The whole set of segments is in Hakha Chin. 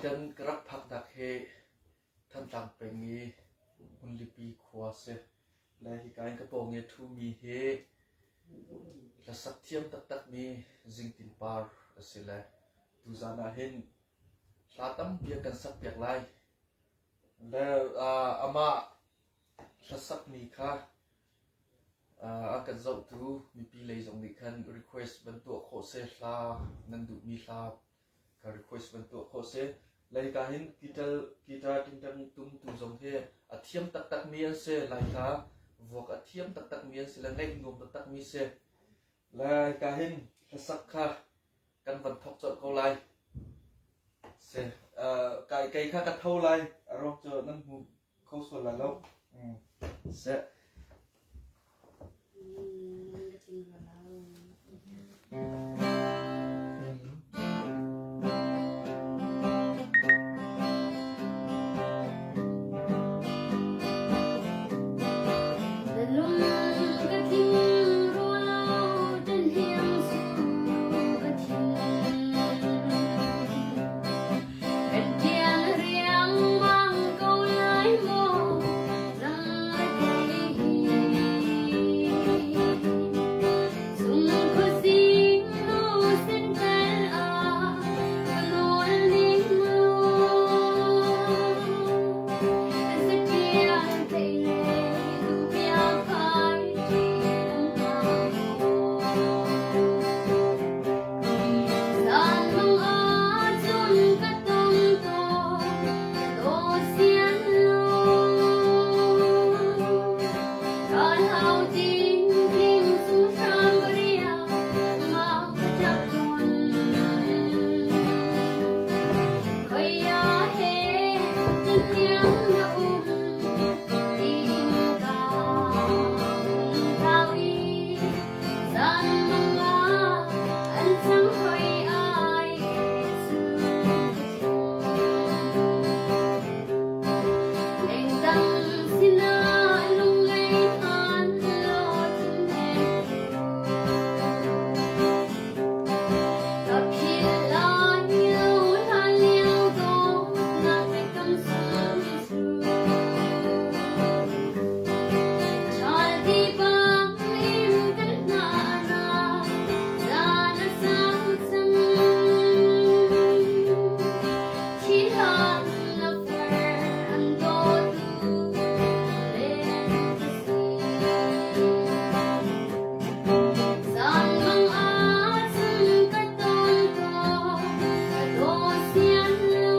Tutan ka rak phaknak hi Thantlang peng i Hmunlipi khua a si. Le hika in ka pawng i a ṭhumi hi hlasak thiam taktakmi Zingtin Par a si le tuzaan ah hin hla tampi a kan sakpiak lai. Le amah hlasakmi kha a kan zohtu mipi lei zong nih khan request van tuah khawh seh, hla nan duhmi hla ka request van tuah khawh si. Leika hin guitar guitar tingtang tumtu zong hi a thiam taktakmi an si. Laihla vuak a thiam taktakmi an si le ngaih nuam taktakmi si. Laika hin hlasak kha kan van thok colh ko lai. Si kai kei kha ka tho lai. A ruang cu nan hmu kho sual lai lo. Seh. Kan ṭial riangmang ko lai maw nang le kei hi? Chung khuazing nu sin tel ah ka nawl ning law Zaṭial thei le duhbia kai ṭial hnga maw? Zanmang ahcun ka tong tawn, ka daw sian lo. Ralhau ding tling sung hram ka riak, mau ka ṭap tawn. Khoi ah he hniang na um, tiin ka thau i Zanmang ah an cang hoi ai Lengdang sinah lungngei hman law thinheng Ka philh lai lo hlan lio dawtnak biakam sung cu. Ṭhal bang in kan hna zan a sau cang. Thihlan na far an dawtu len ka si. Zanmang ah cun ka tawn tawn, ka daw sian lo.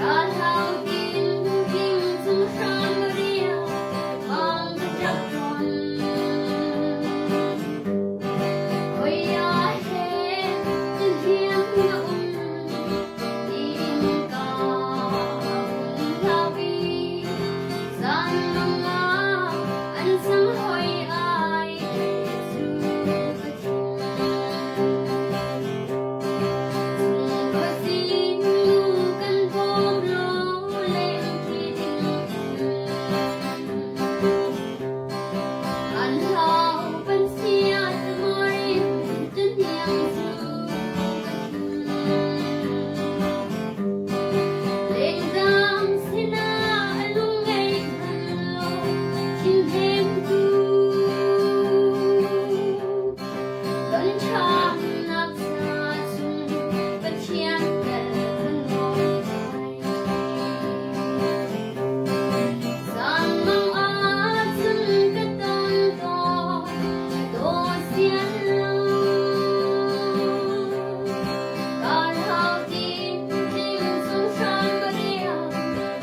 Ralhau tin tling cung hram riak mang ka ṭap tawn. Khoi ah he hliam na um tiin ka hun hlau i zanmang ah an cang hoi ai cu ka thin. Khuazing nu kan bawm law lengṭi ding An hlau ban siat marin tuniang cu ka thin. Lengdang sinah lung ngei hman lo thinhem tu. Kan ṭhamnak ca chung Pathian tel kan nawl lai. Zanmang ahcun ka ton tawn, ka daw sian lo. Karhau tin tling cung hram ka riak,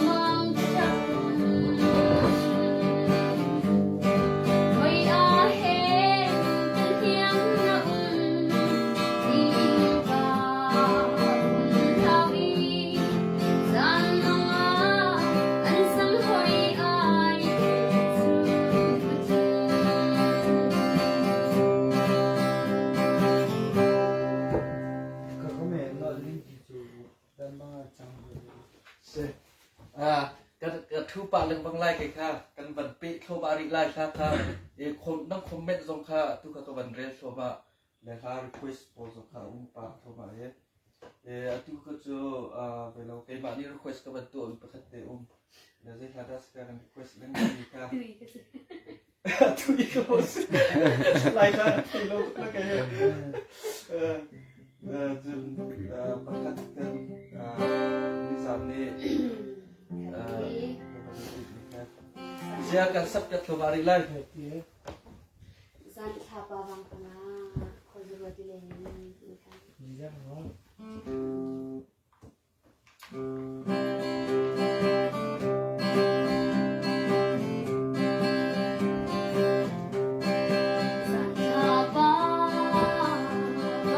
mang ka ṭap tawn. Khoi ah hen kan hniang na um, tiin ka hun hlau i zanlong ah an sang hoi ai cu ka thin. Ka kame nolh ning ti cu danmang ah cang Si. Ah, ka ka thu pah lengmang lai kei kha kan van peh thluahmah rih lai hla kha e khom nang comment zong kha tu kha ka van rel thluahmah le hla request pawl zong kha um pah thluahmah he. Atu ka cu velo keimah nih request ka van tuah mi pakhat te um. Na zei hla dah ka kan request lengmang mi kha. Tui ka si. Tui ka si. Lai ta thei lo tuk na kai. Cun pakhat kan nizan nih Zia kan sap ka thloma rih lai. Zan thla pa vang panga khuazurua ti len in kan. Zan thla pa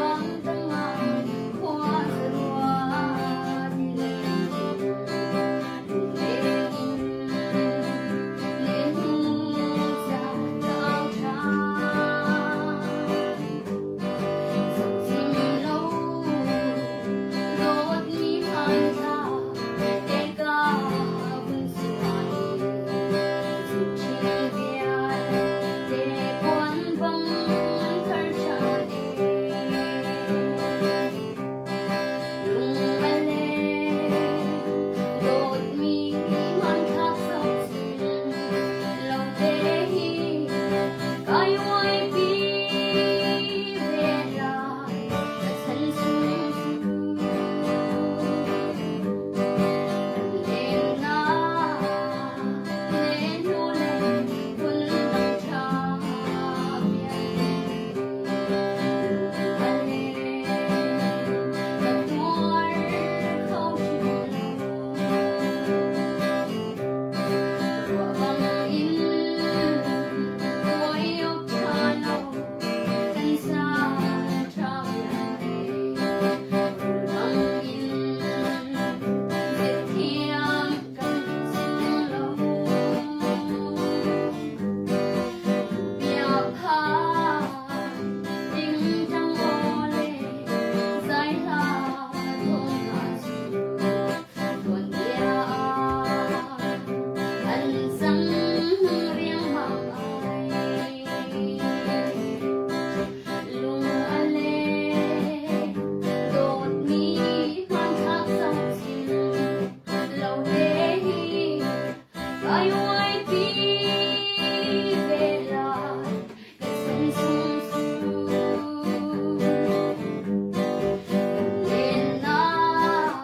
vang tanga khuazurua ti len Lung a leng, dawtmi hmanthlak zohchun lo te hi kai uaipi ve lai ka chan chung cu. Kan lennak ne hnu le phun dang ṭha vialte. Lung a leng. Ka tuar kho hrim lo. Ruah bangin tuai awk ṭha lo, kan caan ṭha vialte. Rul bangin ziathiam kan si ṭung lo. Bia phan ding aw le zai hla thawng hna cu tuanbia ah an cang riangmang ai. Lung a leng, dawtmi hmanthlak zohchim lo te hi kai uaipi ve lai ka chan chung cu. Kan lennak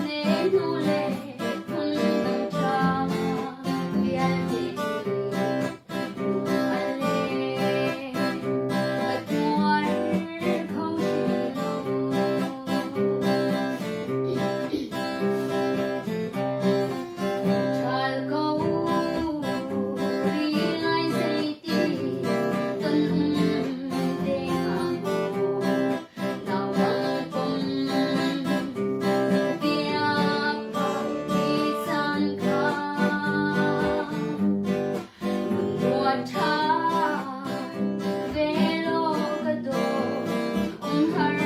ne hnu le phun dang ṭha vialte lung a leng, ka tuar kho hrim lo. Ṭhal ko ri ngai zeiti ton um te hnga maw nau bang pom bia phai caan kha vun ruat ṭhan ve law ka dawt umhar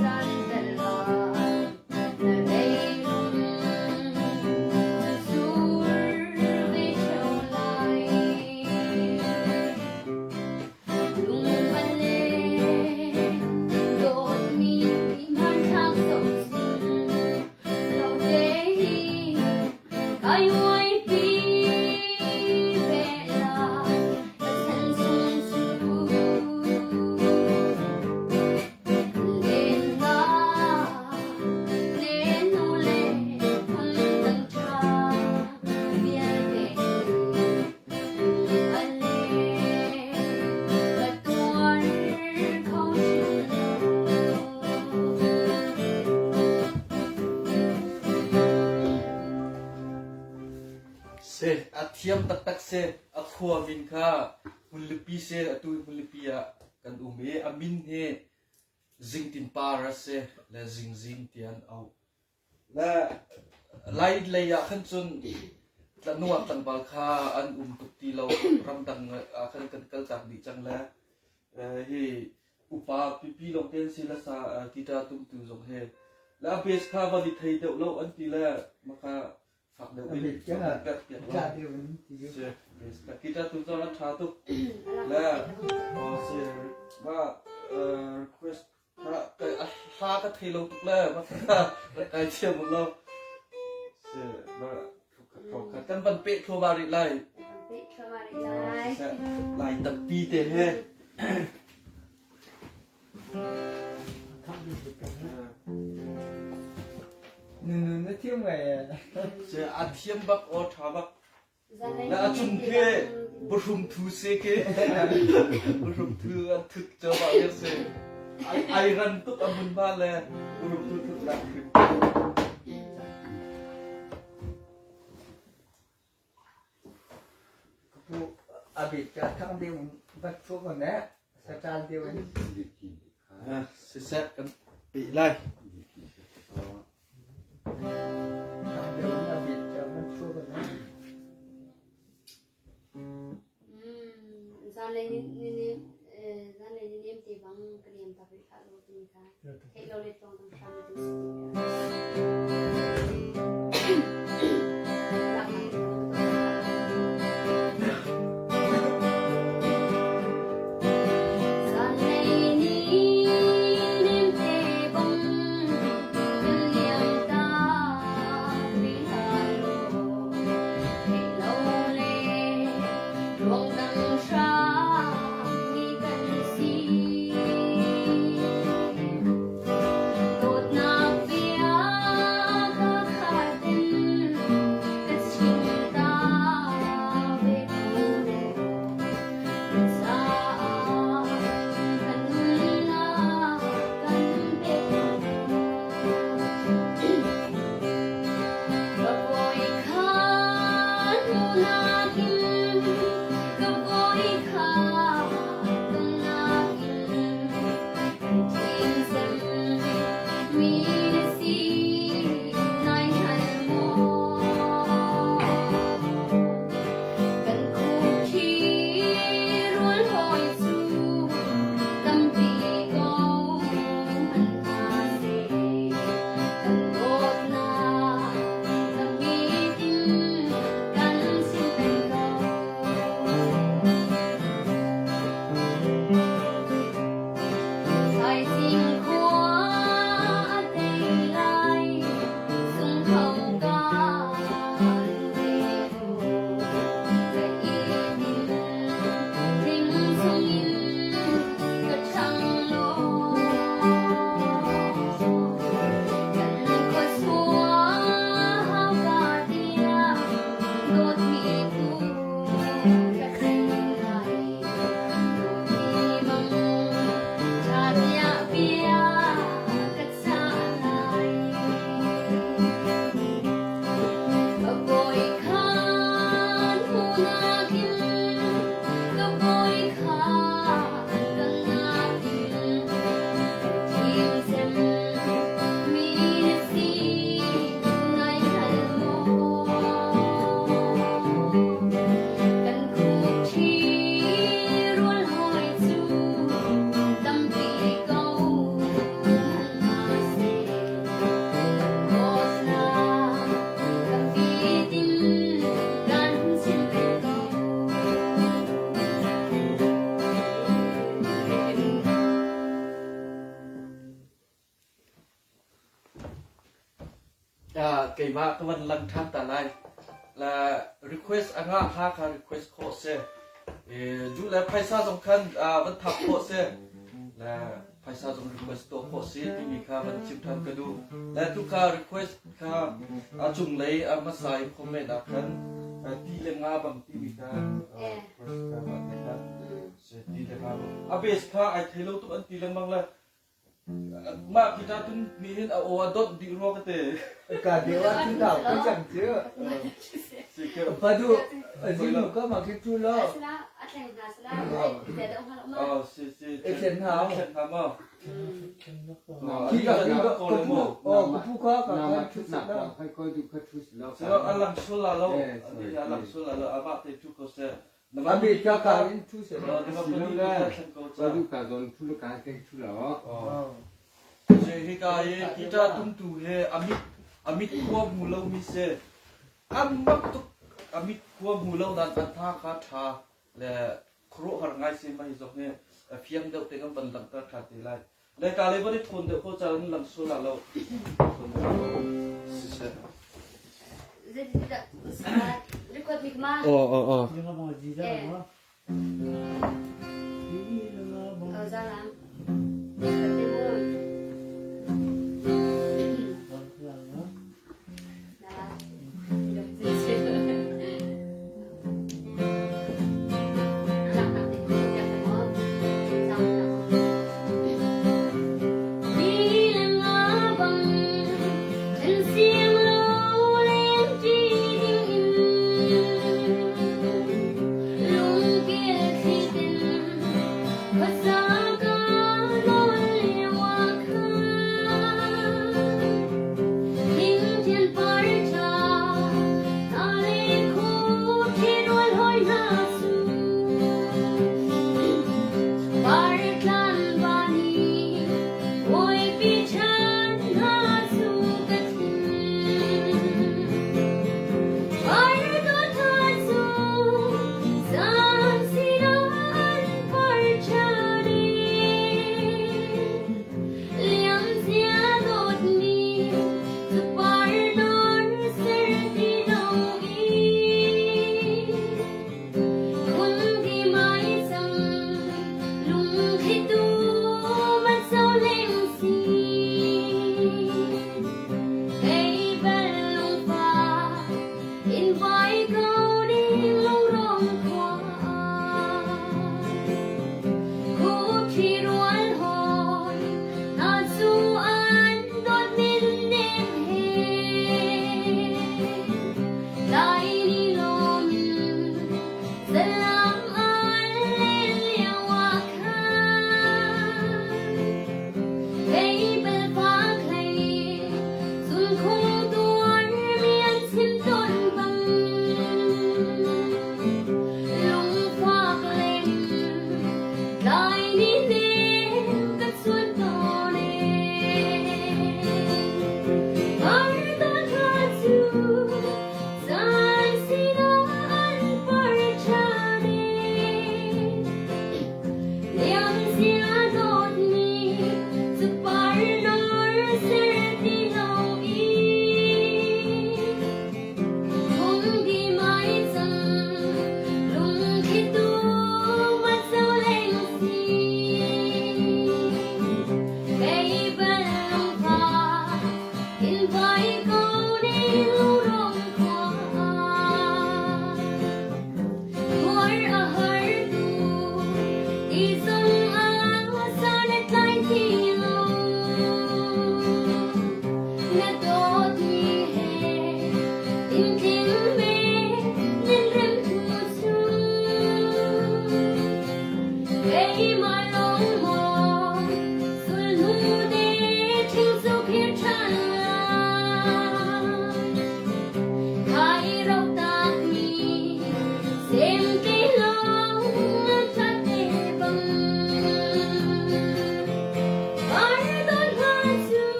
caan tal ah na leilung cu sur ve ṭheo lai. Lung a leng, dawtmi hmanthlak zohchim lo te hi kai uaipi ve lai ka chan chung cu. Lennak ne hnu le phun dang ṭha vialte lung a leng, ka tuar kho hrim lo. Seh, a thiam taktak seh, a khua min kha hmunlipi seh, atu hmunlipi ah kan um i a min hi Zingtin Par a si le Zingzing ti an auh. Le Lai lei ah khan cun nungak tlangval kha an um tuk ti lo. Ramdang ah khan kan kaltak dih cang le hi upa pipi lawng te an si le sa guitar tumtu zong hi. Le a bass kha van i thei deuh lo an ti le maka fak deuh in pek piak lo. Guitar tu zong a ṭha tuk. Le si ma request. Hla ka thei lo tuk le kai thiam lo. Kan van peh thluahmah rih lai. Peh thluahmah rih lai. Lai tampi te he. Nunu na thiam ngai. A thiam bak aw ṭha bak. Na a cung khi buhrum thu se khi buhrum thu an thut cuahmah lio si. Ai ran tuk a hmunhma le buhrum thu thut nak hrim. Kapu abit ka thang deuh bat fu ko ne satal deuh in. Siseh kan pe lai. Zanlei ni zanlei ni nem te bang ka liam tak rih hlah law timi kha theih lo le tlawng dang hram tu si Zanlei ni nem te bang kan liam tak rih hlah law theih lo le ruang dang hram mi kan si. Dawtnak bia ka khat in ka chim ta ve ko. Na caah ka nunnak kan pek ko. Ka bawi kha nunak in, ka bawi kha tonnak in kan ṭhimsem mi na si nai hngal maw? Kan khukhi rual hawi cu tampi ko hmanh hna seh, kan dawtnak ka mit in kan chim peng ko. Thaizing khua a tei lai, sungtho kaan te ko. Ka i din, thing chungin ka ṭhang law. Kan khuasua hauka tiang dawtmi tu ka thei lai. Dawtmi mang ṭha tiah bia ka cah lai. Ka bawi khan hmuhnak in ka bawi khan kalnak in kan thimcem mi na si nai hngal maw? Kan khukṭhi rual hawi cu tampi ko hmanh hna seh. Kan dawtnak tampi tin kan chim peng ko. Keimah ka van lang ṭhan ta lai. La request a ngah hla kha request khawh si. Duh le phaisa zong khan van thap khawh si. Le phaisa zong request tuah khawh si timi kha van chim ṭhan ka duh. Le tu kha request kha a cunglei a hmasa i comment ah khan ti le nga bang timi kha request kha mah te kha si ti le nga bang. A base kha ai thei lo tuk an ti lengmang le Mah khi ta tun ni hin a aw a dot dih rua ka te. Ka dewa tu ta ko chang chu. Padu zinu ka ma khi tu lo. Oh si si. Ethlen hau. Ethlen hau ma. Khi ka ka ko pu oh ka pu ka ka ka thu na ka khai ko du kha thu lo. So alang sul la lo. Alang sul la lo ama te thu ko se. Ami ka ka in thu se lo. Padu ka zon thu lo ka ke thu lo. Hi ka i guitar tumtu he amit amit khua hmu lo mi se an mak tuk amit khua hmu lo nan an tha kha tha le khuaruahhar ngai se mai zong hi fiang deuh te kan van langhter tha te lai. Le ka le van i thawn deuh ko caan lang sul la lo. Siseh. Record mi ma. Oh oh oh. Oh zala.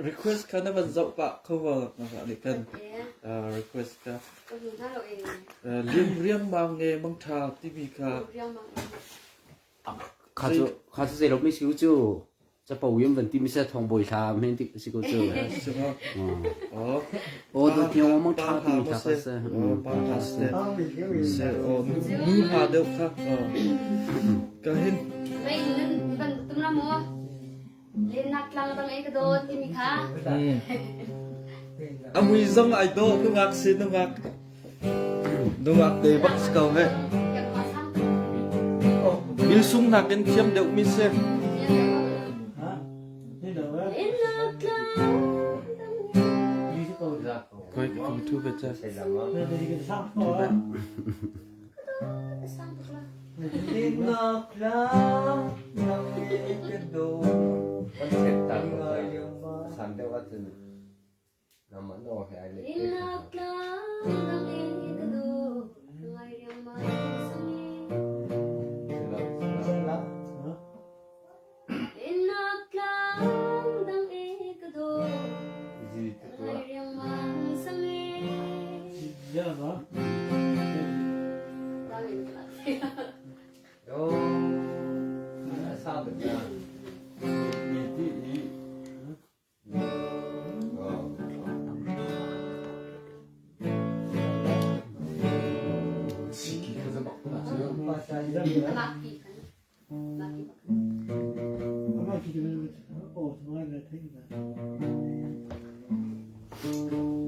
Request kha na van zoh pah kho wa na kan request ka liam riangmang nge mangtha timi kha Kha cu kha cu zei lo mi si cu capo yam van ti mi se thong bawi thla men ti si ko cu. O do thio mang tha ti mi tha ka se. Pa tha se. Se o nu ha deuh kha. Ka hin. Mei nan ban tum la mo. Len nak tlang bang ei ka dawt timi kha. Amui zong ai do nungak si nungak nungak te bak si ko he. Bil sung nakin thiam deuh mi si. Koi ka thu ve. Ca.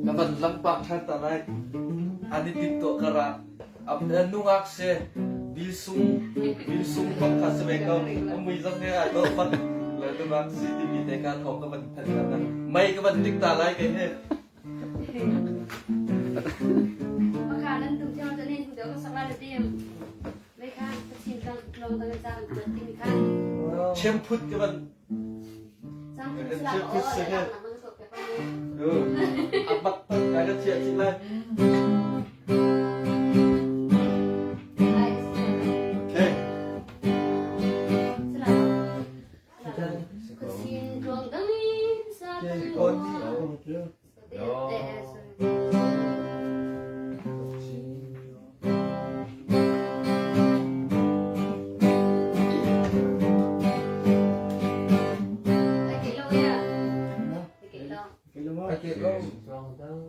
Ka van lam pah ṭhan ta lai. An i tinh tuah kar ah nungak si Bilsung Bilsung bak kha si ve ko. A mui zong he ai dawh bak. Le nungak si timi te kha thawng ka van thanh ta. Mei ka van tik ta lai kei hi. Maka nan tum theo cho nên thủ tướng sak la tim. Mei khan kachin tang long tang cha kan tuat timi khan. Chem phut ka van Chang phut sila o la lang lang so pe pa ni. A bak tak kai ka chia chih lai. Okay. Sila. Kachin tluang dang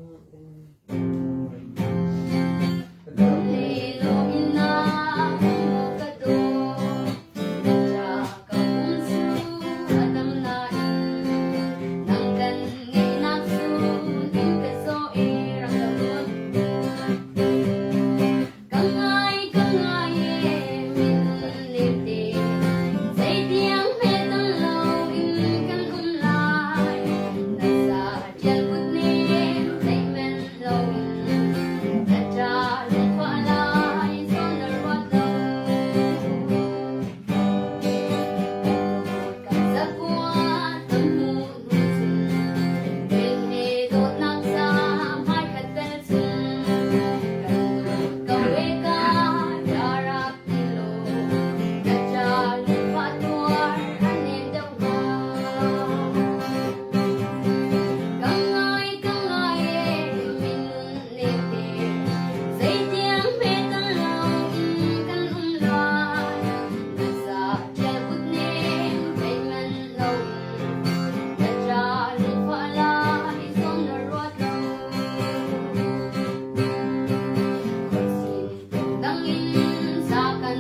in sa kan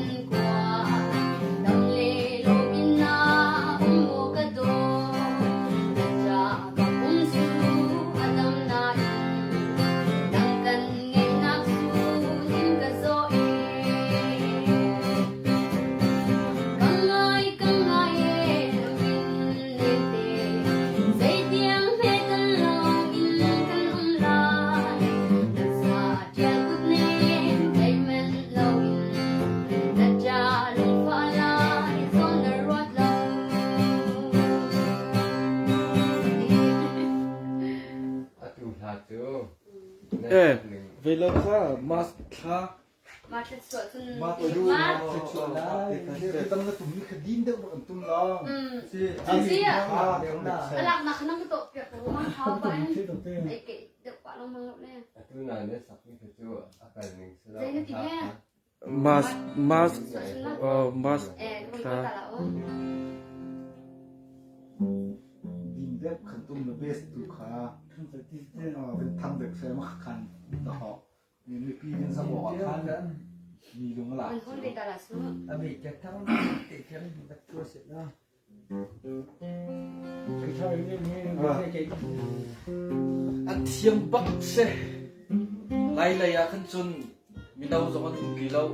Eh, velo kha mask thla Mask mask mask thla. Din deuh khan tum na best tu kha thang deuh se ma khan ta ho mipi kan sa awk ah khan mi lung a lak. An thiam bak si. Lailei ah khan cun mino zong an um ti lo.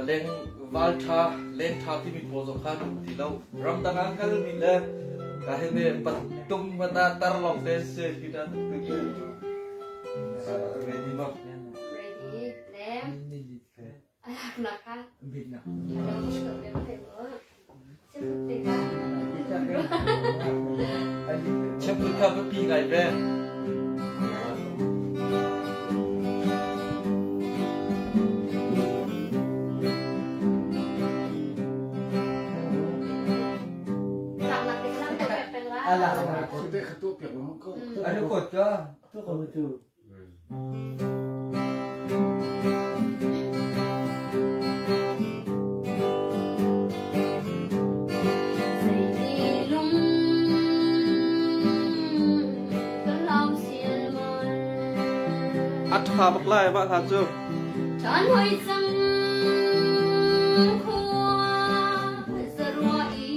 Leng val ṭha, len ṭha timi pawl zong kha an um ti lo. Ramdang ah kal mi le ka he ne patung hmanh ah tar lawng te si ti na. Ready ma? Ready le alak ka. Chapul kha biapi ngai ve. A ṭha bak lai mah hla cu. Chan hoi cang khua zarua i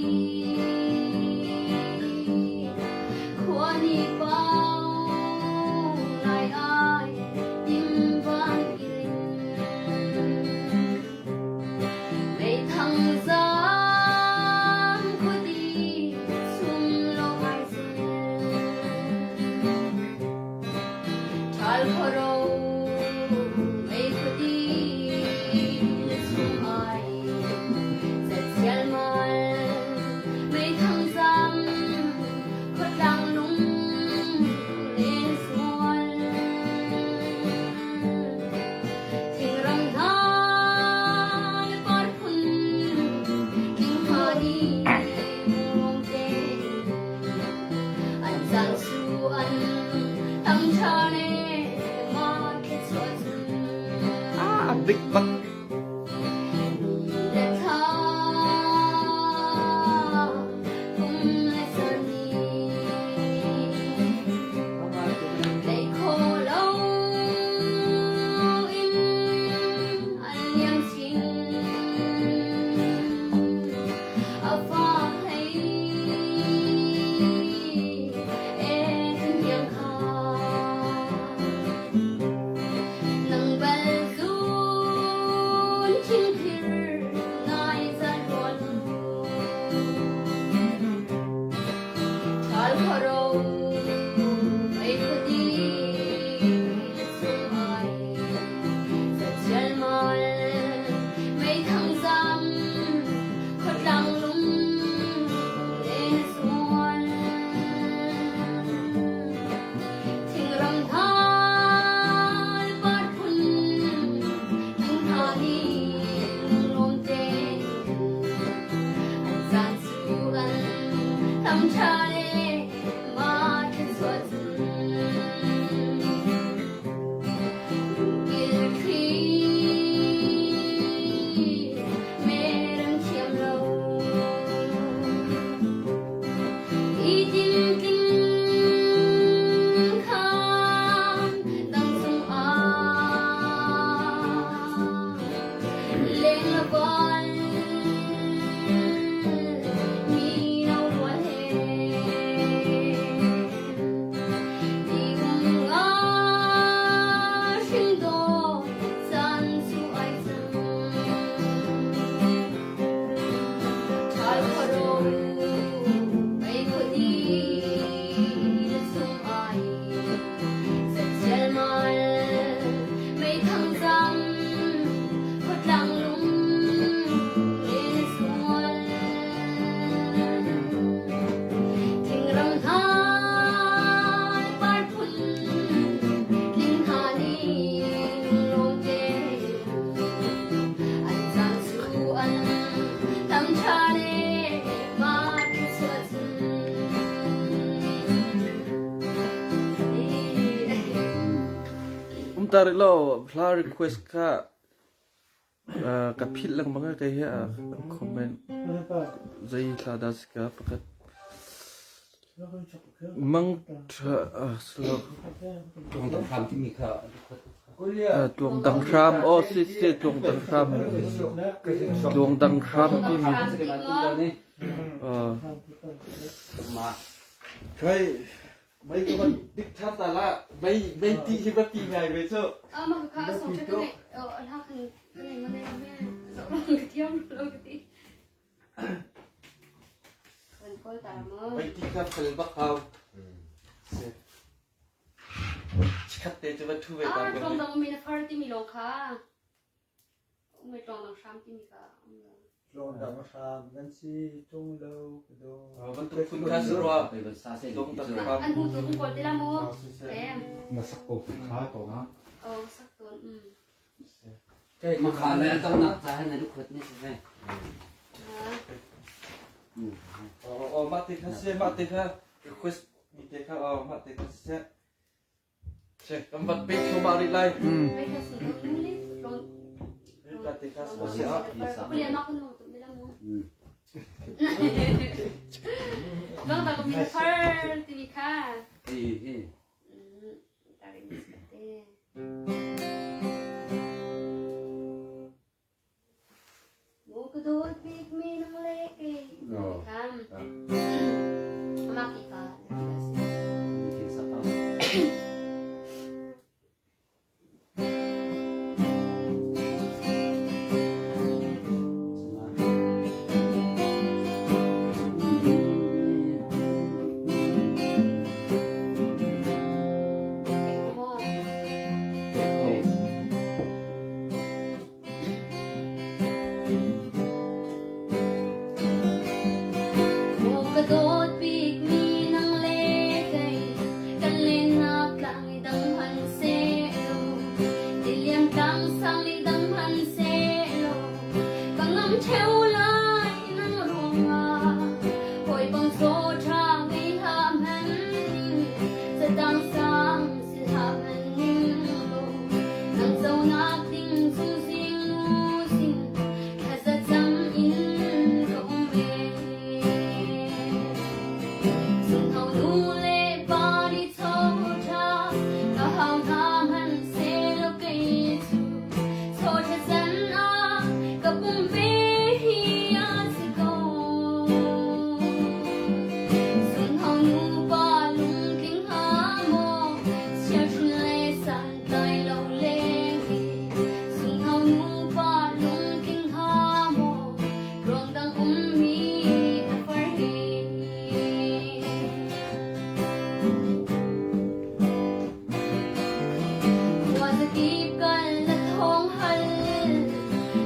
khua ni pau lai ai tim van in meithang zam khuadi chung lo ai zel ṭhal khoro mei khuadi chung ai Zetzialmal meithang zam khuatlang lung len sual thingram hna le par phun tling hna ni ruang te an cang su an tam tha le ma khi chuah cun. Ah, dik bak. Nang bal zun thingphir ngai zan rual Ṭhal khoro mei khuadi chung ai Zachial mal meithang zam khuatlang lung len sual Thingram hna le par phun tling hna nih lunglawm tein an caan cu an tam ṭha le mah thluachuah cun lungkil thli merem thiam lo. I tintling khan dang chungah leng la val mi no rual he ti um nga hring daw caan cu ai cang. Ṭhal khuaro mei khuadi na chung ai zatchialmal meithang zam khuatlang lung len sual thingram hna par phun tling hna nih lunglawm te An caan cu an tam ṭha le mah thluachuah cun. Um ta rih lo hla request kha ka philh lengmang a kei hi a comment zei hla dah si ka pakhat mang ṭha slo Tluang dang hram timi kha Tluang dang hram aw si si tluang dang hram tluang dang hram timi Kai mei ka van dik than ta la mei mei ti hi va ti ngai ve cu Ama ka kha song ka nei la kan nei ma nei me zo ka thiam lo ka ti Mei ti kha fel bak hau. Chikhat te cu va ṭhu ve ta Ah, ko. tlawng dang mi na far timi lawng kha. Umai tlawng dang hram timi kha. Um lo. Tlawng dang hram nan si tung lo ka do. Bantuk phun kha si rua. Tlawng dang hram. An hu tu um kawl te la mu. Em. Na sak ko kha ko na. Oh, sak tawn. Um. Ma kha le tong nak ca han na lukhut ni si se. Oh, mah te kha si, mah te kha request mi te kha oh, mah te kha si. Se, kan vat pek thluahmah rih lai. Mai kha si lo nu le tlawng. Mah te kha si ah. Kulian ma kun tum te la mu. Bang ta ko mi far timi kha. Hi hi. Maw ka dawt bikmi nang le kei kam amah ki ka Maw ka dawt bikmi nang le kei kan lennak tlang i dang hmanhsehlaw tilian tlang sang i dang hmanhsehlaw ka ngam ṭheo lai nang ruangah hawi bang chaw ṭha ngei hlah hmanh ning catang sang si hlah hmanh ning law nang conak ding chung zingnu sin thlaza cam in ka um ve. Sungho nu le pa nih chaw ṭha ka hau hna hmanhsehlaw kei cu chaw ṭha can ah ka pum ve hi a si ko. Sungho nu pa lungtling hnga maw chiahhrin le santlai lo leng hi sungho nu pa lungtling hnga maw ruangdang ummi ka far hi. Khuazakip kal na thawng hal,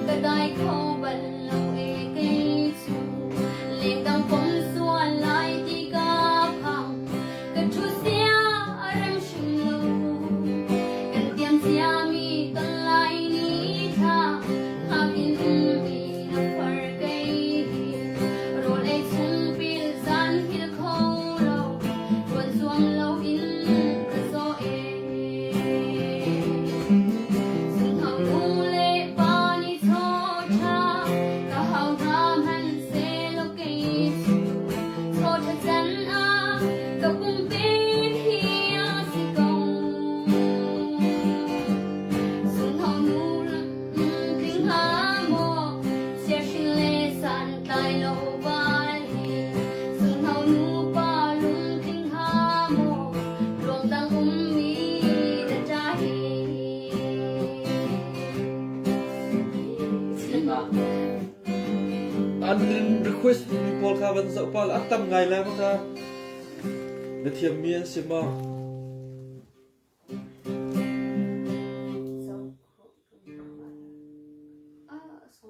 ka dai kho bal lo e kei cu. Lengdang pom sual lai ti ka phang, ka ṭhu sia a rem hrim lo. Kan tiam ciami ton lai ni thla, hngak in ummi na far kei hi. Rawl ei chung pil zan hil kho lo, ruan zuam lo in ka zaw e. Sunghau nu le pa nih chaw ṭha ka hau hna hmanhsehlaw kei cu chaw ṭha can ah ka pumpek hi a si ko. Sunghau nu tling hnga maw chiahrin le santlai lo bal hi sunghau nu pa lungtling hnga maw ruangdang ummi na ṭa hi. An request mi pawl kha van zoh pawl an tam ngai lai ma na thiammi an si maw?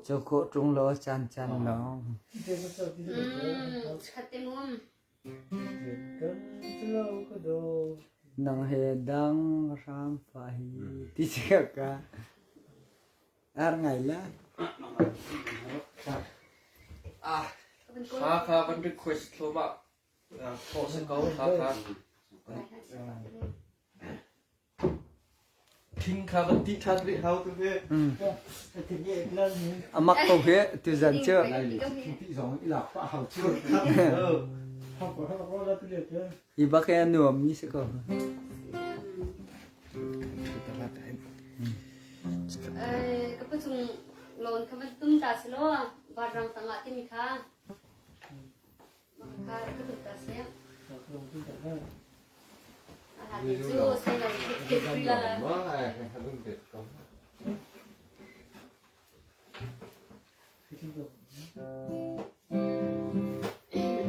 Cho khawh ṭung law caan caan lawng. Khat te mum. Nang he dang hram fa hi ti si ka ar ngai la. Ah, kha kha van request thluahmah. Thawh si ko kha kha. Thing kha van ti ṭhan rih hau tu hi. Amak ko hi tuzan cu. Ti zong i lak pah hau cu. Hi bak hi a nuam mi si ko. Ka pa chung lawn kha van tum ta si law vanrang tangah timi kha Kha ka tum ta si. A hlat cu sai lo thil la la.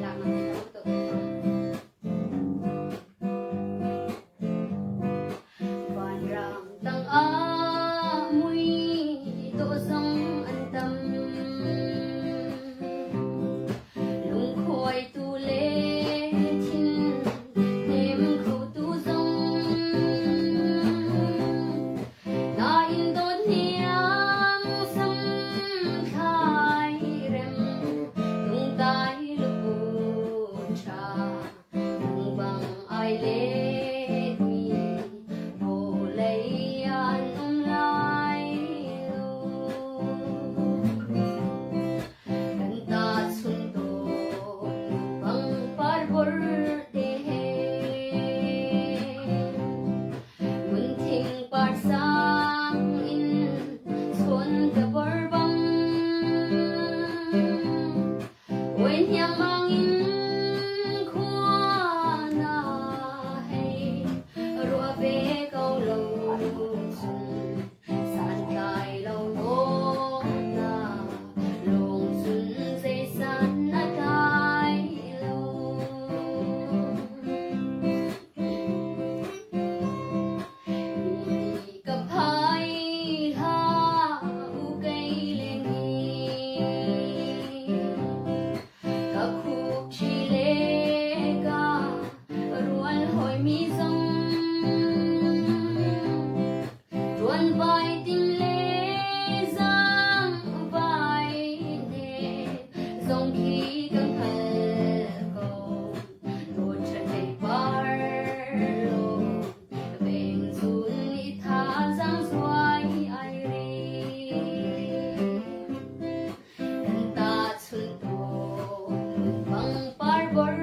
Lak na te ka to. Hniangmang in khua na hei ruah ve ko lo cun santlai lo dawtnak lung cun zeisan a tlai lo. Ka phai hlah u kei le ngi ka khuk ṭhi le ka rual hawi mi zong ṭuan vai tim le zaang vai ne zong khi ka hngal ko. Dawt ṭha thei par lo veng zun i thazaang zuai ai ri. Kan tahchunh tawn pangpar bor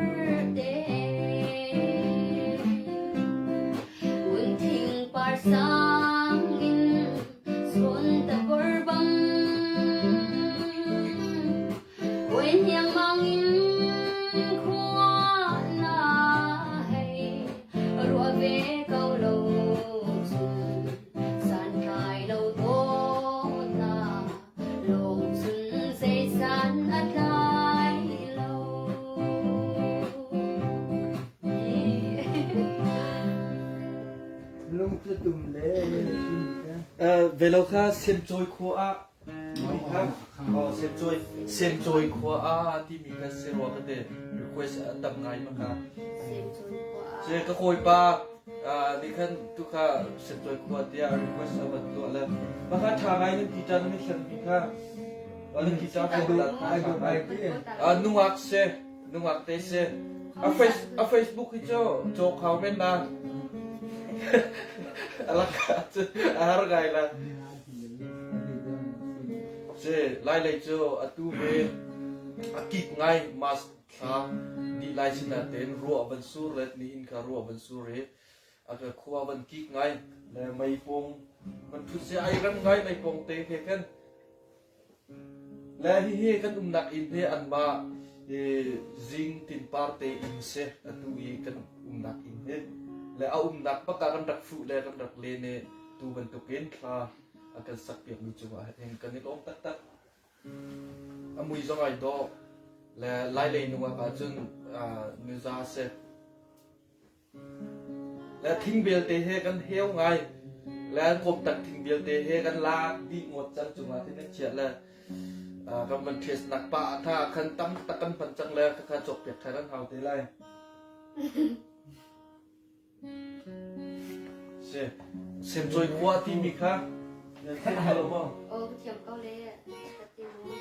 te. Ngun thing par sang in chawn ta bor bang. Kawi hniangmang in khua na hei ruah ve ko lo cun santlai lo dawtnak lawng cun zei san a tlai lo. Lungtlu tum le Velo kha Semcawi khua ah Semcawi khua ah timi kha si rua ka ti. Request a tam ngai ma kha. Ce ka kawipa nih khan tu kha Semcawi khua tiah request a van tuah le ma kha ṭha ngai nan guitar nan i thlenmi kha nan guitar ko ta ṭha ngai. Nungak si nungak te si. A Facebook hi cu caw khau men na. Alak a har ngai la. Si, Lailei cu atu hi a kik ngai mas thla dih lai sinain ruah van sur le nihin kha ruah van sur i a ka khua van kik ngai le meipung van thut si ai rem ngai meipung te he khan le hihi kan umnak inn hi anmah zing tinpar te inn si atu i kan umnak inn hi le a umnak bak ah kan rak fuh le kan rak len i tu bantukin thla a kan sakpiakmi cungah hin kan i lawm taktak. A mui zong ai dawh. Le Lailei nungak ahcun nuza a si. Le thing belte he kan heu ngai. Le an kawptak thing belte he kan lak dih ngawt cang cungah hin an chiah le kan van test nak pa tha khan tam tak kan hman cang le khakha cawk piak than an hau te lai. Si. Semcawi khua timi kha nan thiam ko lo maw? Aw, ka thiam ko le. Ka ti mu.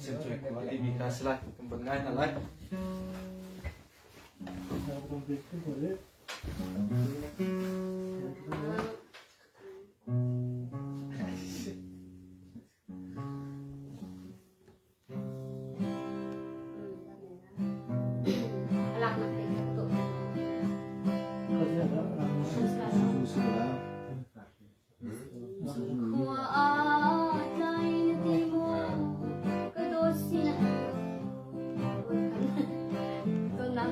Semcawi khua timi kha si lai. Kan bon ngai hna lai. Khua ah tlai na ti maw? Ka dawt sinah Tunak.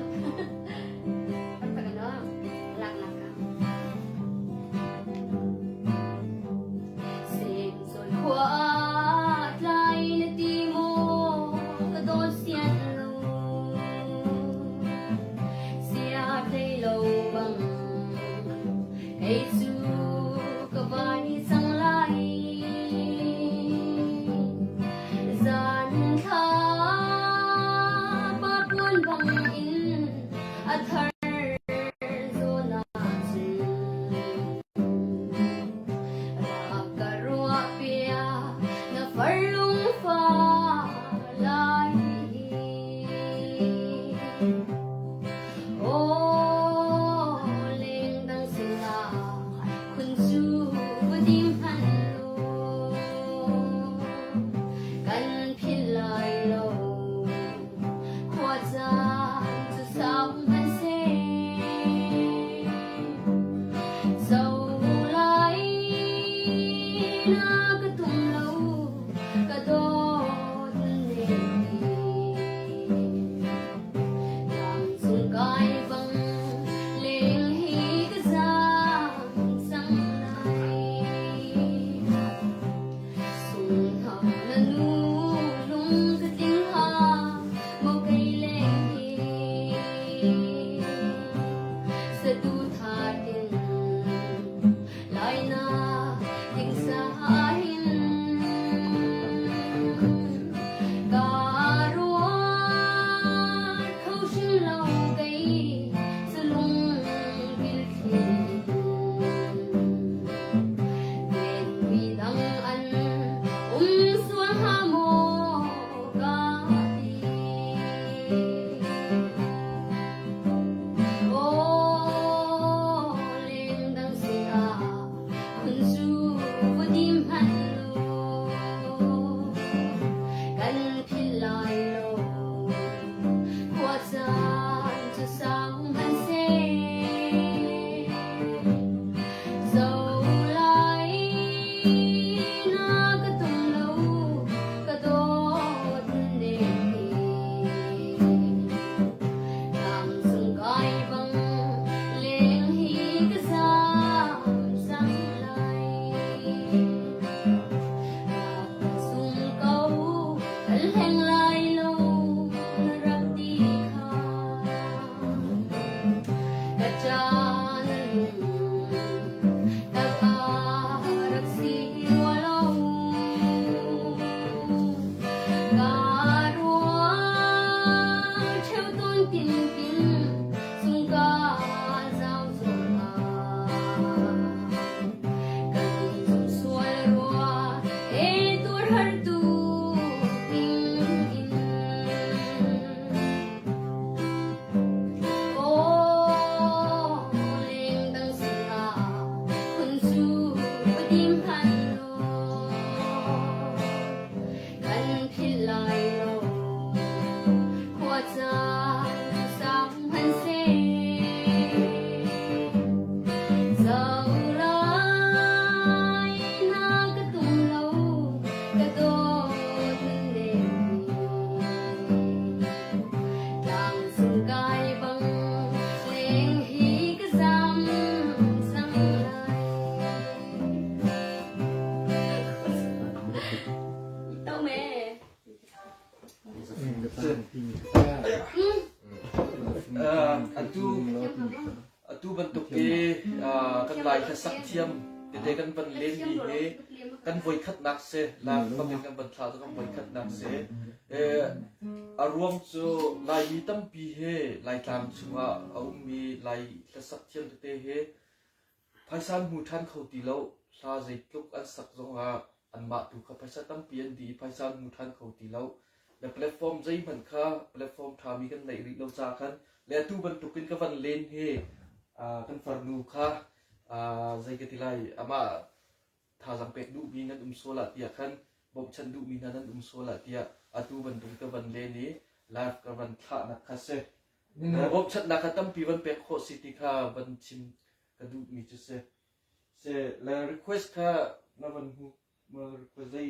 Kan tak ano? Alak nak ka. Atu bantuk i kan Lai hlasak thiam tete kan van lenmi hi kan voikhatnak si. Live bangin kan van thlah cu kan voikhatnak si. A ruang cu Laimi tampi hi Laitlang chungah a ummi Lai hlasak thiam tete hi phaisa an hmu ṭhan kho ti lo. Hla zeitluk an sak zongah anmah tu kha phaisa tampi an dih i phaisa an hmu ṭhan kho ti lo. Le platform zeihmanh kha platform ṭhami kan neih rih lo caah khan le atu bantukin ka van len hi kan farnu kha zei ka ti lai, amah thazaang pek duhmi nan um sual ah tiah khan, bawmhchanh duhmi hna nan um sual ah tiah atu bantuk ka van len i live ka van thlahnak kha si. Bawmhchanhnak kha tampi van pek khawh si ti kha van chim ka duhmi cu si. Se le request kha na van hmu ma request zei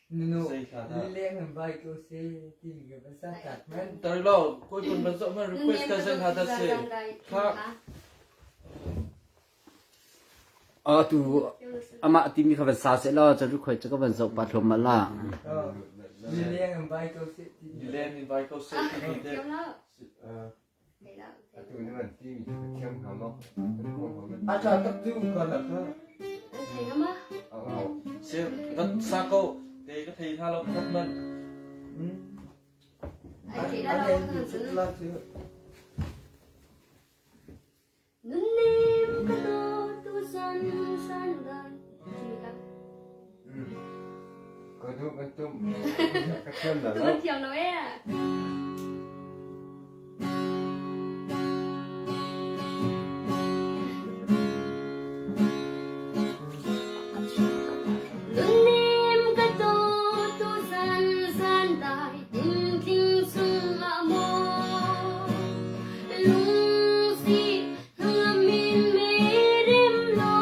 Nunu zei hla dah? Leng in vai ko se ti mi ka van sa tak man. Tar lo koi kun van zoh man request ka zei hla dah si. Kha Atu amah timi kha van sa seh law cun request cu ka van zoh pah thluahmah la. Leng in vai ko se ti. Leng in vai ko se ti mi te. Atu na van ti mi cu ka thiam hnga maw? A tla tak tu ka la kha. Se van sa ko te ka thei hna lo khat man. Nunnem ka dawt tu san san dai. Ka duh kan tum. Ka thiam la Tu lo. kan thiam lo e. Nunnem ka dawt tu san san dai tin tling chung ah maw lungsi hnangamin me rem lo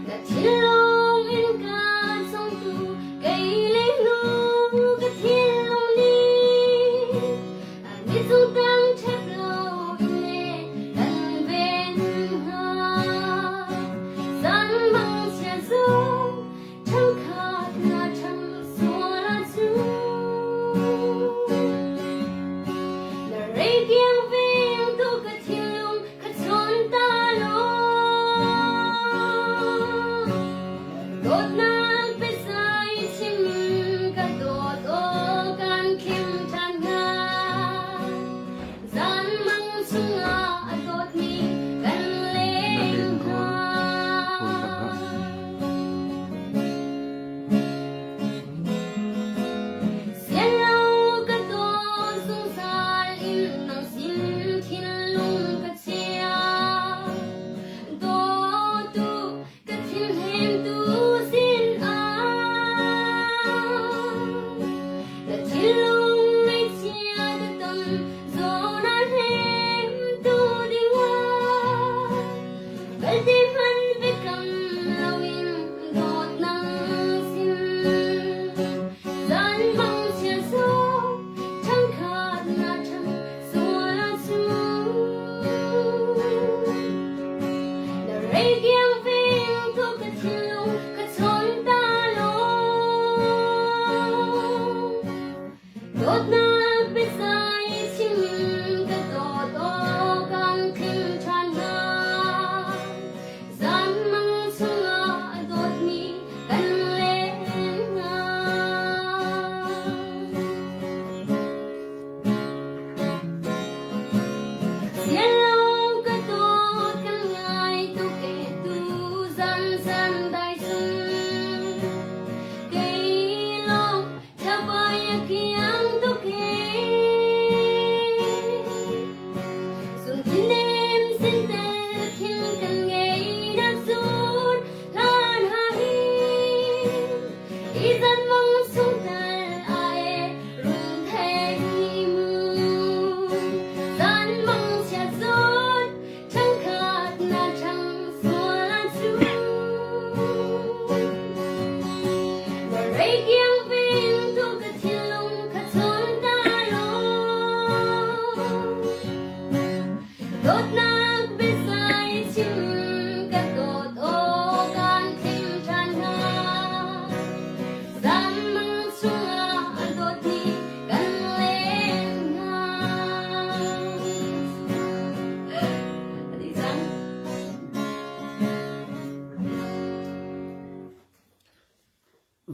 na thinlung in ka chongtu kei le nu.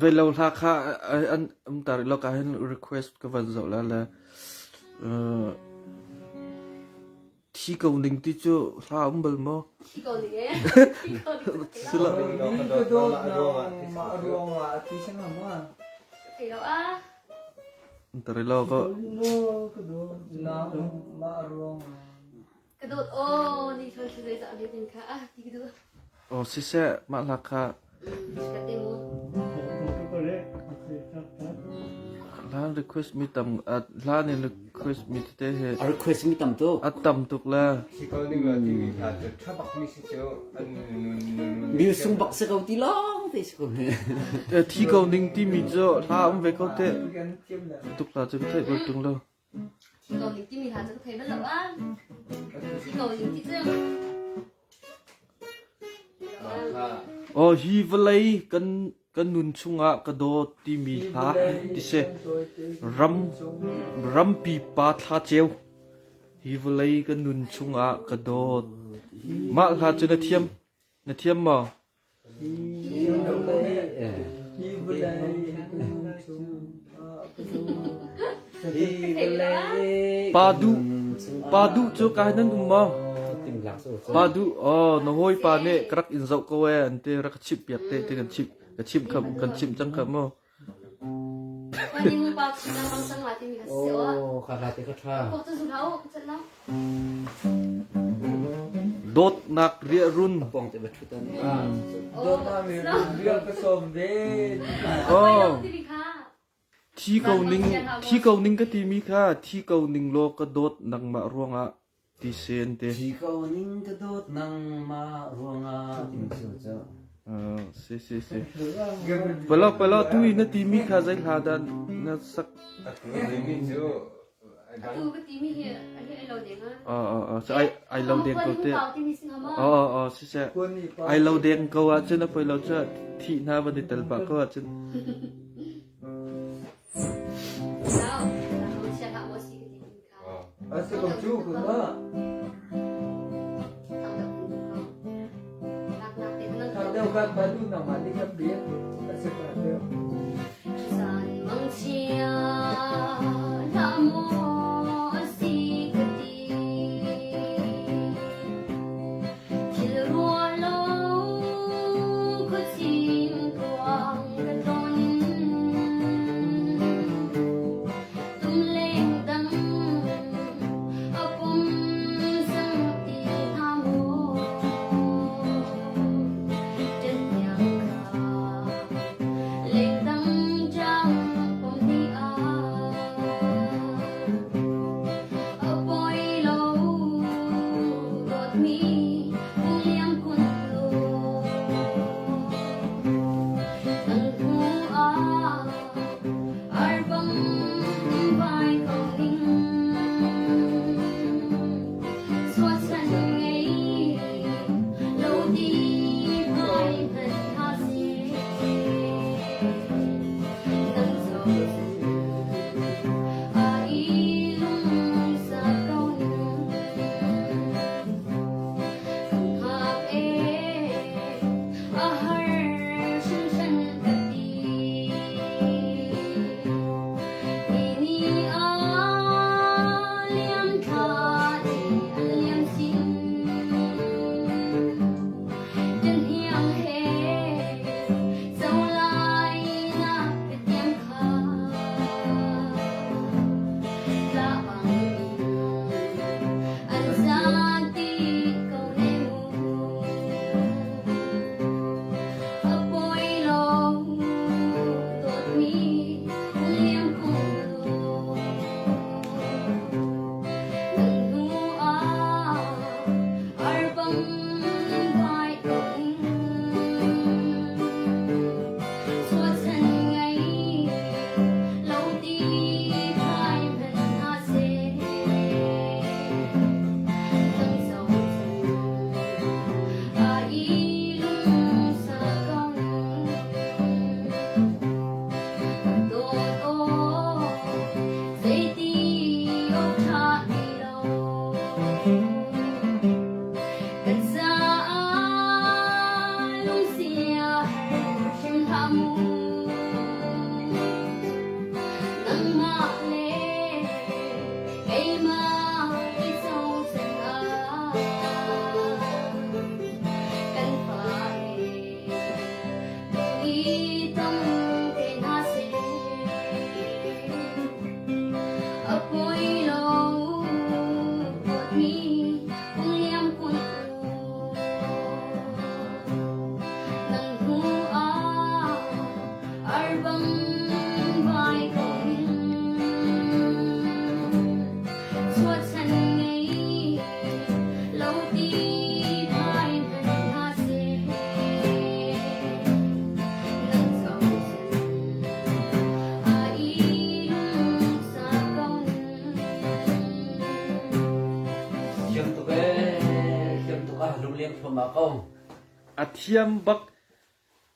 Ve lo hla kha an um tar lo ka hin request ka van zoh la le thi ko ning ti cu hla um bal maw? Thi ko ning e. Thi ko ning. Sila. Ka dawt nang mah ruangah ti sang ma. Thei lo a. Tar lo ko. Ka dawt nang mah ruangah. Ka dawt aw ni thol thil zei dah tin kha ah ti ka duh. Aw siseh mah hla kha. Ka te mu. Hlan request mi tam hlan in request mi tete he. A request mi tam tuk. A tam tuk le. Si ko ning la ti mi hla cu tha bak mi si cu an nun nun. Mi sung bak se ko ti long te si ko. Thi ko ning ti mi cu hla um ve ko te. Tuk la cu thei bal tung lo. Thi ko ning timi hla cu ka thei bal lo ah. Thi ko ning ti cu. Oh, hi vawlei kan kan nun chungah ka dawt timi hla ti si. Ram rampi pa thla ceu. Hi vawlei kan nun chungah ka dawt. Mah hla cu na thiam na thiam maw? Pa duh pa duh cu kai nan um maw? Pa duh oh na hawipa nih ka rak in zoh ko ee an ti rak ka chimh piak te ti kan chimh ka chimh kha kan chimh cang kha maw? Dawtnak riahrun. Thi ko ning thi ko ning ka timi kha thi ko ning law ka dawt nangmah ruangah ti sen te. Thi ko ning ka dawt nangmah ruangah timi cu cu. Si si si. Palo palo tu i na timi kha zei hla dah na sak? Atu timi cu Atu ka timi hi hi ai lo deng ah. Oh oh oh ai ai lo deng ko te. Oh oh oh si se. Ai lo deng ko ah cun a poi lo cu thi hna van i tel pah ko ah cun. A si ko cu ko na. Thang deuh kan ba du nang ma di kan biak. A si ka deuh. San mang chia la mo si ka ti Thil rua lo khuaching tuang ka ton Tum leng dang a pum sang ti hna mu Ṭan tiang kha leng dang ṭang pom ni ah A poi lo dawtmi liam kun law Nang hnu ah arbang vai ko ning Suachan ngei lo ti vai hmanh hna seh Nang zoh a i lungsak ko ning Kan hngak ee a har hringhran ka ti. Ni ni a liam thla ni an liam sin. Ṭan hiang he zo lai na ka tiam kha. Tla bang an zan ti ko ne mu. A poi lo dawtmi liam kun law Nang hnu ah arbang vai ko ning Suachan ngei lo ti thai hmanh hna seh Nang zoh a i lungsak ko ning Dawt aw zeiti awk ṭha ti lo Kan caah lungsia hrim hlah mu. thluahmah ko. A thiam bak.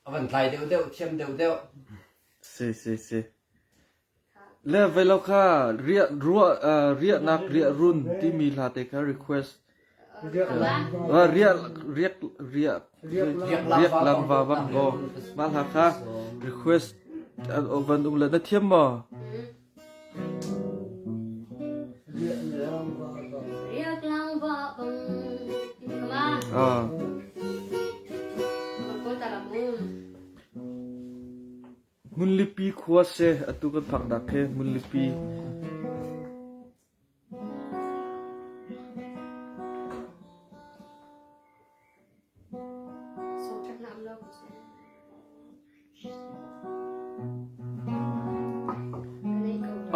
A van tlai deuh deuh, thiam deuh deuh. Si si si. Le velo kha riah ruah riahnak riah run timi hla te kha request riah riak riah riak lang va bang ko mah hla kha request van um le na thiam maw? Riak lang va bang kama. Ah. Hmunlipi khua si atu kan phaknak hi Hmunlipi.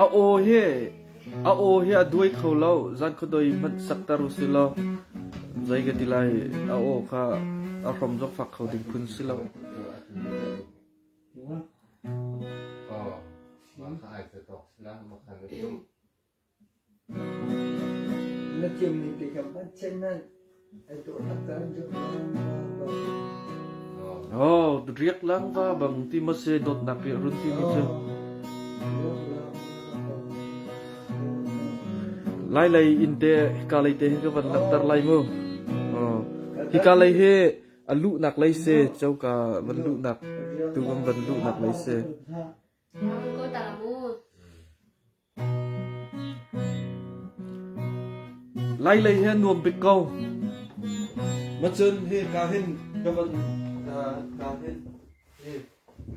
A aw hi a aw hi a duai kho lo zan khuadoi hmanh sakter usih law zei ka ti lai a aw kha a hrom zong fak kho ding phun si lo. Na thiam ning te kha man chen nan ai dawh tak ta an dawh Oh, riak lang va bang ti ma se dawtnak riah run ti mi cu. Lai lei in te hika lei te hi ka van langhter lai mu. Oh. Hika lei hi a luhnak lei se coka van luhnak tu kan van luhnak lei se. Lai lei hi a nuam bik ko. Macun hi ka hin ka van ka hin hi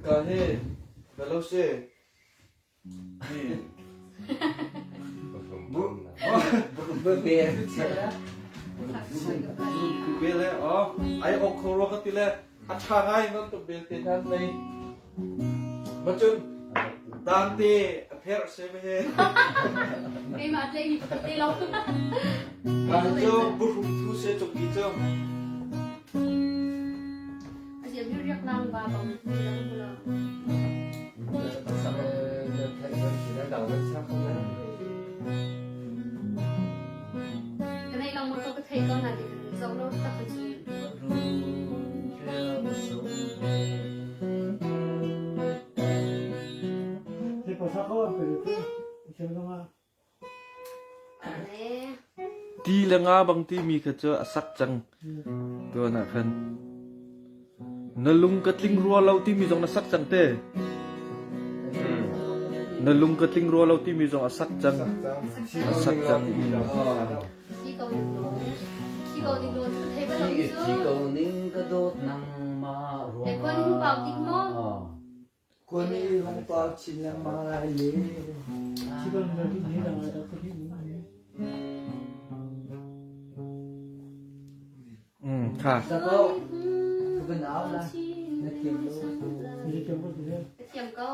ka hi velo se hi Bele oh ai ok kho ro ka ti le a tha ngai non to bel te than nei Macun tangte a pherh se me he. Keimah tlei mi pakhat te lo. Kan cu buhrum thu se cuk ki cu. Asi am riak lang ba bang lang lo. Kanai lang mo to ka thei ko na ti zo lo tak ka chu. Ti le nga bang timi kha cu a sak cang tuan ah khan. Na lung ka tling rua lo timi zong na sak cang te. Na lung ka tling rua lo timi zong a sak cang. A sak cang. Thi ko ning ka dawt nangmah ruangah. Kuan i hung pau chin lengmang lai le. Kha. Sako, ka van au la. Na thiam lo. Thiam ko.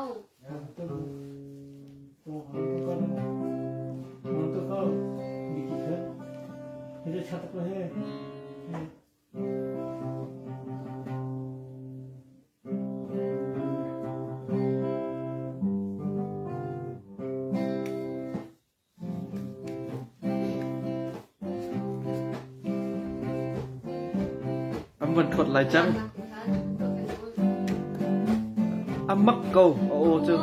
An van ṭhuat lai cang. A mak ko a aw cu.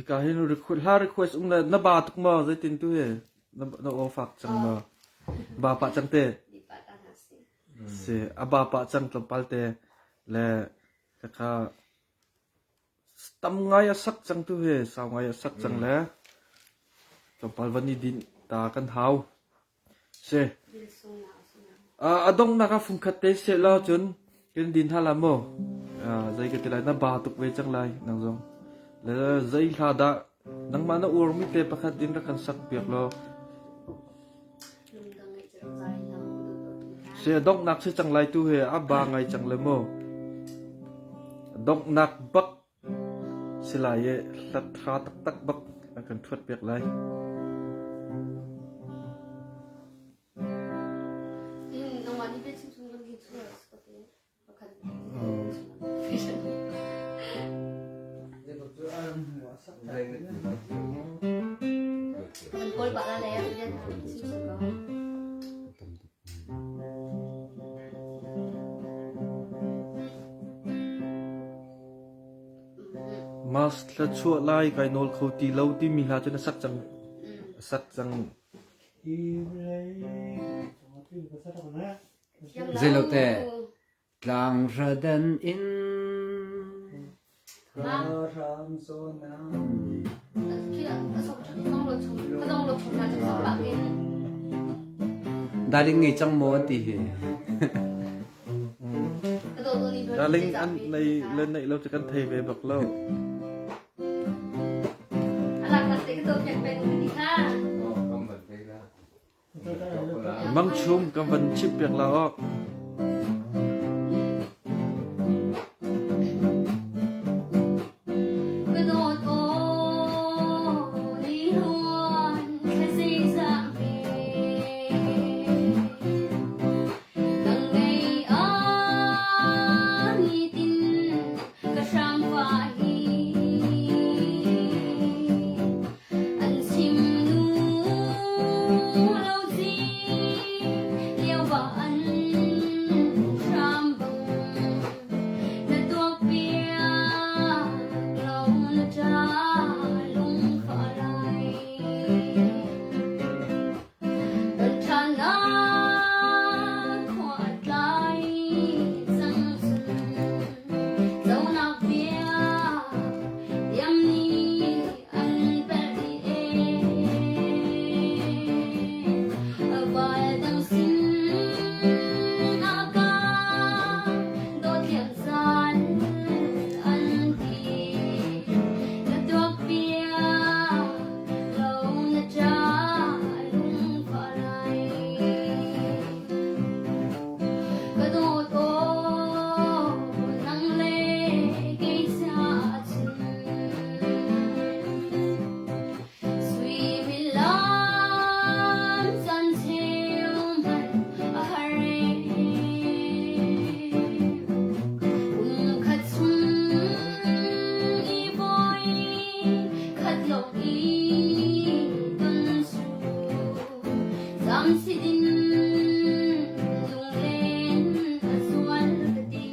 Hika hin request hla request um le na ba tuk maw zeitin tu hi na na aw fak cang maw ba pah cang te si a ba pah cang tlawmpal te le kaka tam ngai a sak cang tu hi sau ngai a sak cang le tlawmpal van i din ta kan hau Si. A donghnak ah fungkhat te seh law cun kan din hna la maw? Zei ka ti lai na ba tuk ve cang lai nang zong. Le zei hla dah nangmah na uarmi te pakhat din rak kan sak piak law. Si a donghnak si cang lai tu he a ba ngai cang le maw? Donghnak bak Si lai i hlat ṭha taktak bak an kan ṭhuat piak lai. Mas thluachuah lai kai nawl kho ti lo timi hla cu na sak cang. Sak cang. Zeilote tlang radan in Darling ngei cang maw an ti hi. Darling an nei le neih lo cu kan thei ve bak lo. Mang chum kan van chimh piak la awk. An chim nu lo ci lio va an hram bang na tuak piak lo na ṭa lungfah lai. Kan ṭhanak khua a tlai cang cun zonak bia tiam nih an pelh dih ee. Val dang sin ah ka dawt liam zan an ti. Na tuak piak lo na ṭa lungfah lai. Ka dawt aw nang le kei caah cun Suimilam caan cheu hmanh a har ee. Kum khat chung i voi khat lawng i ton cu zam si din lunglen a zual ka ti.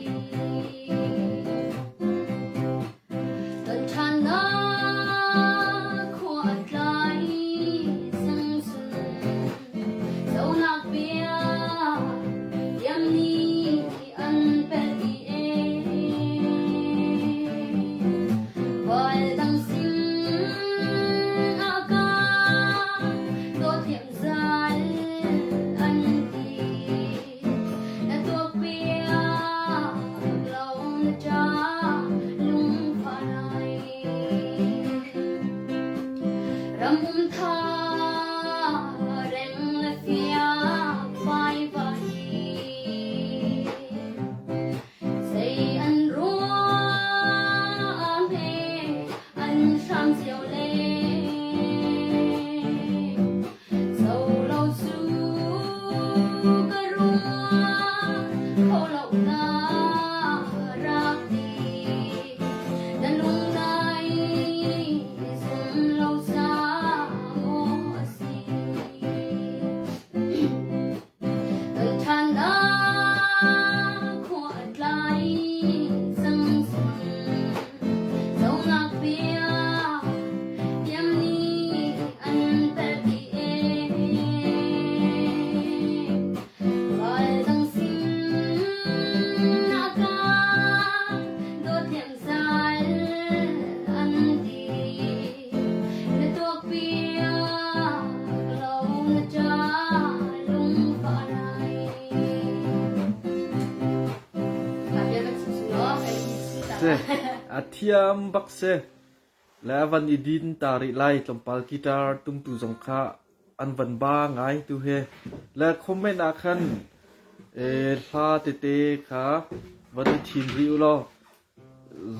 Kan ṭhannak khua a tlai cang cun zonak bia tiam nih an pelh dih ee. Val dang sin ah ka dawt liam zal an ti. Na tuakpiak lo na ṭa lungfah lai. Ram um tha reng le fiak fai va hi. Zei an ruah hme an hram cio le. Co lo cu ka ruah kho lo na rak ti. Na lung nai zum lo ca maw a si? Kan ṭhanak khua a tlai cang cun zonak bia Si. A thiam bak si. Le a van i din ta rih lai tlawmpal guitar tumtu zong kha an van ba ngai tu hi. Le comment ah khan hla tete kha van i thim rih u law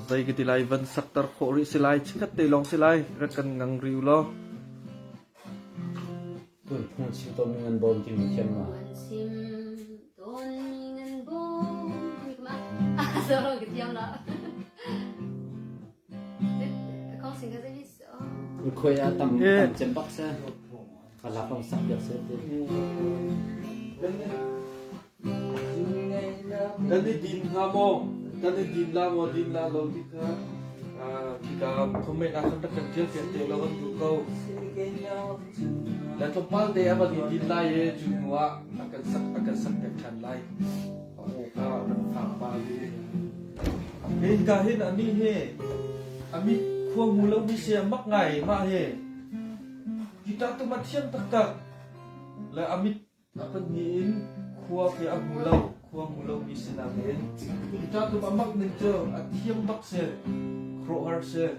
zei ka ti lai van sakter khawh rih si lai chikkhat te lawng si lai rak kan ngang rih u law. Tun phung chim tawn mi ngan bawm timi thiam ma? Chim tawn mi ngan bawm timi ma? So ka thiam la. Khoi ah tam tam cem bak se. Ka la kong sak piak se ti. Kan i din hnga maw? Kan i din la maw din la lo ti kha khika comment ah khan rak kan ṭial piak te law kan duh ko. Le tlawmpal te a van i din lai i cu hnu ah a kan sak piak ṭhan lai. A aw kha rak phak pa li. Hinka hin ani hi amit khua hmu lo mi sia mak ngai mah hi. Guitar tu ma thiam taktak. Le amit A pahnih in khua khi a hmu lo, khua hmu lomi sinak in. Guitar tum a mak ning cu a thiam bak si, khuaruahhar si.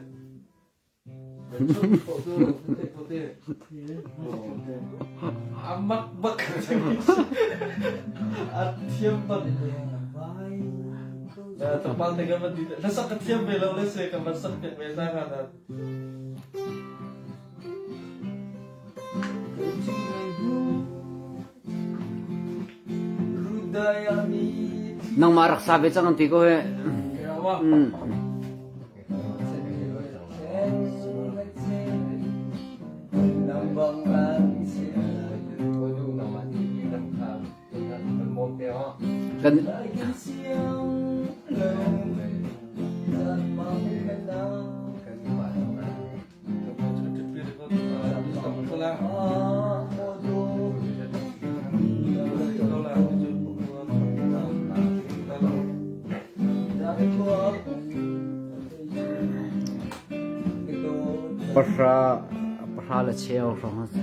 A mak bak a thiam bak. Tlangpal te kan van ti. Hlasak ka thiam ve lo le se kan van sak piak ve ta nga nan. Nangmah rak sa ve cang an ti ko he. Kan Pahra pahra le cheu hrawng a si.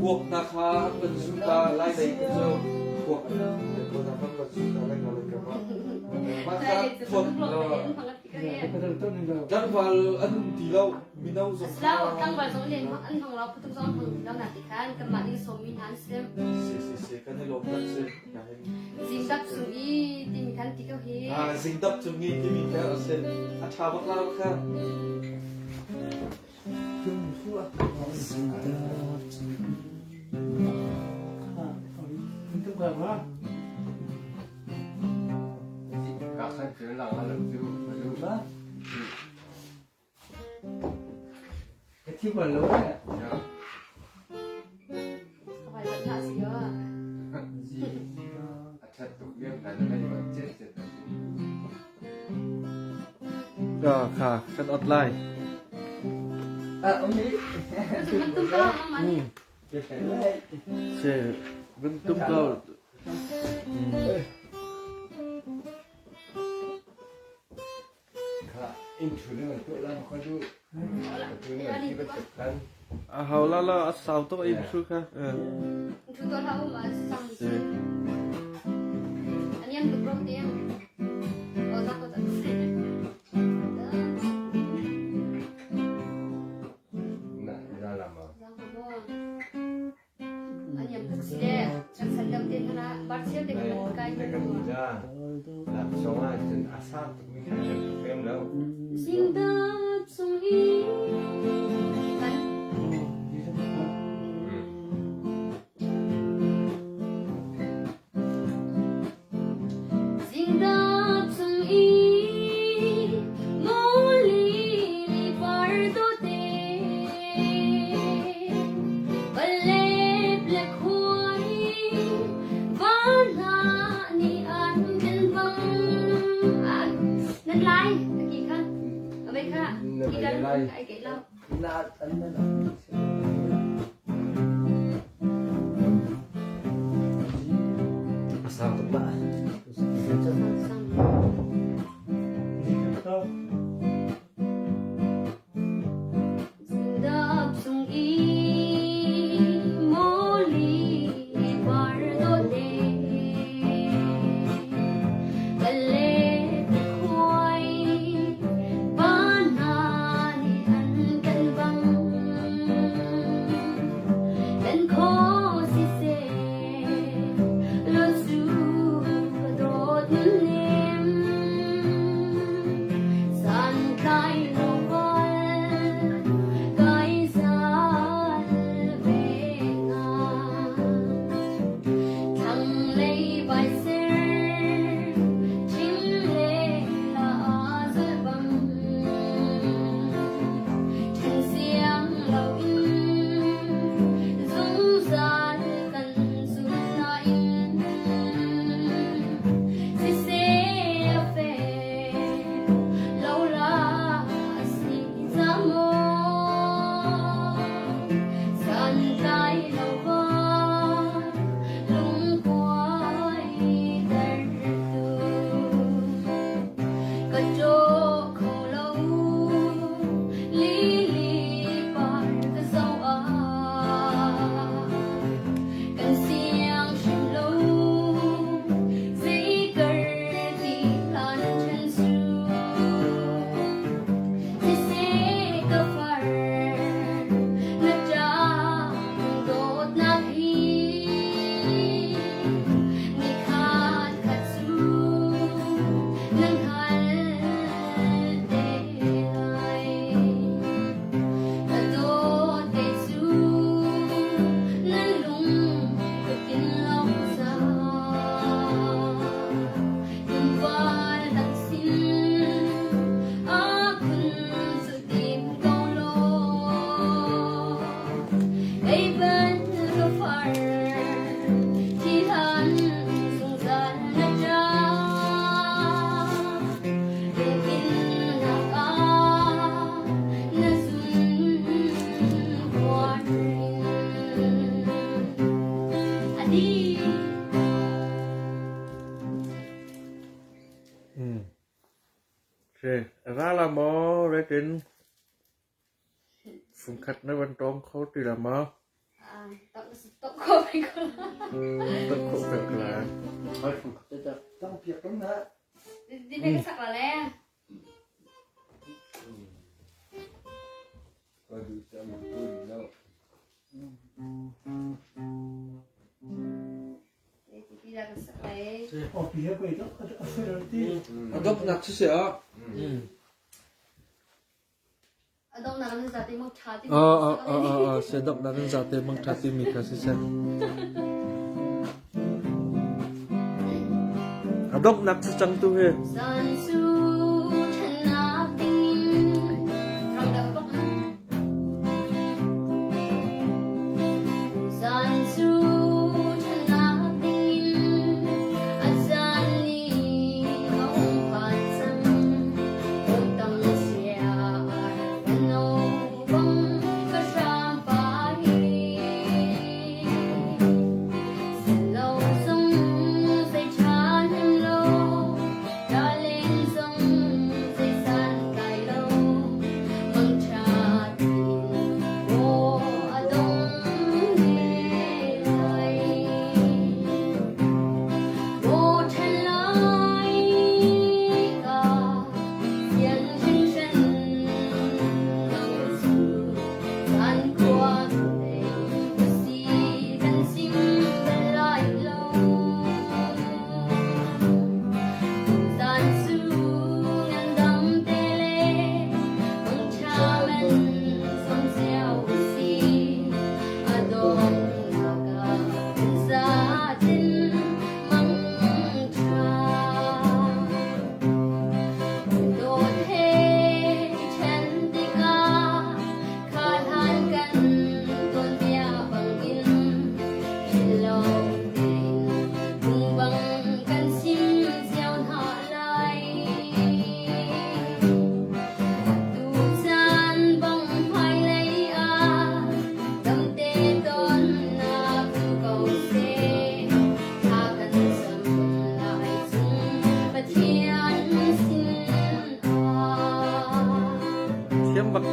Kuak hna kha kan zu ta lai lei cu kuak hna kan van zu ta lai lai ka ma mah kha thuat tlangval an um ti lo mino zong tlangval zong len an hmang lo putuk zong hmang lo na ti khan kanmah nih sawmmi hna an si. Si si si kan i lawm tak si. Zingdap cung i timi khan ti ko hi. Ah zingdap cung i timi kha a si. A ṭha bak la kha. Zingdap cung Kha kan ot lai. Se van tum ko. A hau la la a sau tuk in thu kha. Thu to hau ma sang si. Aniam tuk ro tiang. O za ko ta si. Zingdap sung i kan Zingdap sung i muli li par do te. Ai ke lo. Na an na A sang tuk ba. Sindap sung i moli par do te kale khuai pa na ni an kan bang kan kho si se lo su ka dawt nem san tlai lo val kai zal ve nga thlanglei vai ser thim le la zal bang ṭhen siang loin zungzal kan zul nain siseh a fek lo la si za maw santlai lo va lungkuai tertu ka ṭaw kho lo lili par ka zoh ah kan siang hrim lo zeikar ti hlan ṭhen cu siseh ka far na ṭah dawtnak hi nikhat khat cu na hngal te lai. Ka dawt kei cu na lung ka tin lo caah tlangval dang sin a khun cu tim ko law. Kei bal ka far thi hlan zungzal na ṭah. Lungthinnak ah na zun huar in. Adi. Okay, ra la maw retin fungkhat na van tawng kho ti la maw? Tok kho peng ko la. Tok kho peng ko la. Hoi fungkhat te tak. Tang piak tung na. Di pe ka sak la le. Ka duh cang tu lo. Adopnak cu si ah. Se donghnak in zate mang ṭha timi kha si seh. A donghnak cu cang tu hi.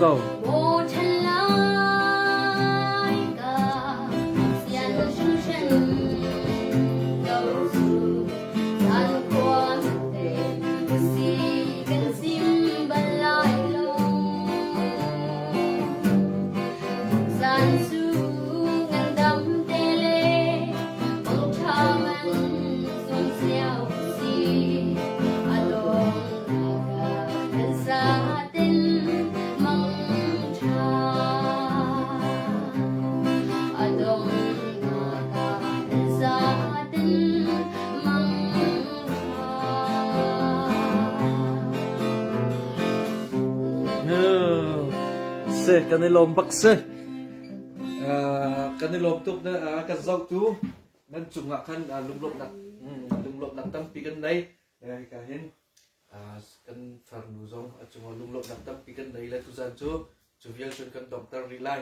ko. Se kan i lawm bak se. Kan i lawm tuk na kan zohtu nan cungah khan lunglawmhnak lunglawmhnak tampi kan nei. Hika hin kan farnu zong a cungah lunglawmhnak tampi kan nei le tuzan cu cu vial cun kan donghter rih lai.